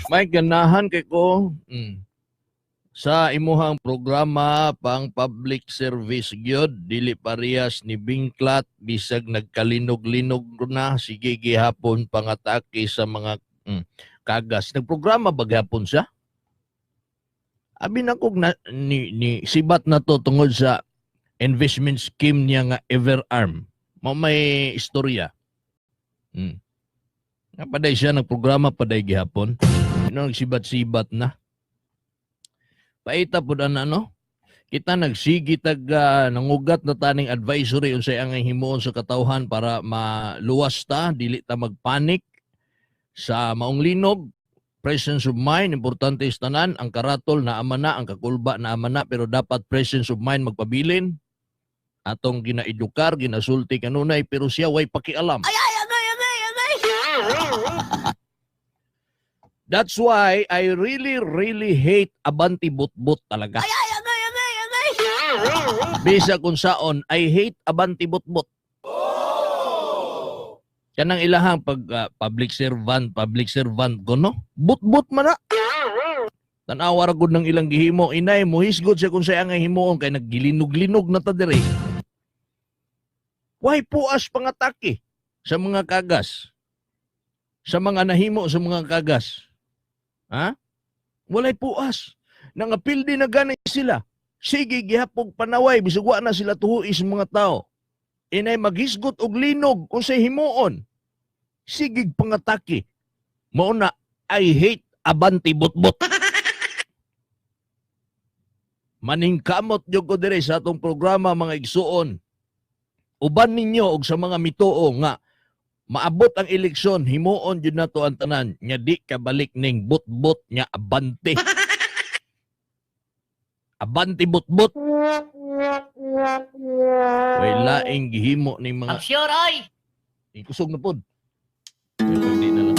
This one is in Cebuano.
May ganahan kay ko sa imuhang programa pang public service gyud, dili parehas ni Bingklat, bisag nagkalinog-linog na, sige gihapon pangatake sa mga kagas. Nagprograma ba gihapon siya? Abi na kog na, ni sibat na to tungod sa investment scheme niya nga Everarm. Mao may istorya. Nga paday siya nagprograma paday gihapon. Ino nagsibat-sibat na. Paita pud ana, no? Kita nagsigi tag nangugat na taning advisory unsay ang himuon sa katawhan para maluwas ta, dili ta magpanik sa maong linog. Presence of mind, importante sa tanan. Ang karatol na ama na, ang kakulba na ama na, pero dapat presence of mind magpabilin. Atong ginaedukar, ginasulti kanunay, pero siya way pakialam. Ay, ay, agay, agay, agay! That's why I really, really hate Abante Butbut talaga. Ay, ay, agay, agay, agay! Bisa kung saon, I hate Abante Butbut. Kanang ilahang pag public servant ko, no? Butbut man na. Tanawa ra gud ng ilang gihimo. Inay, muhisgot siya kung siya ang himuon kay naggilinog-linog na ta diri. Why puas pangatake sa mga kagas? Sa mga nahimo sa mga kagas? Ha? Walay puas. Nangapildi na gani sila. Sige, gihapog panaway, bisag wa na sila tuhuis mga tao. Inay maghisgot og linog unsay himuon. Sige pangatake. Mao na I hate Abante Butbut. Maningkamot jud ko dire sa atong programa, mga igsuon. Uban ninyo og sa mga mituo nga maabot ang eleksyon, himuon jud nato ang tanan nga di kabalik ning butbut nga Abante. Abante Butbut. Way laing gihimo ning mga Ang sure ay! Ikusog na pod. Di na lang.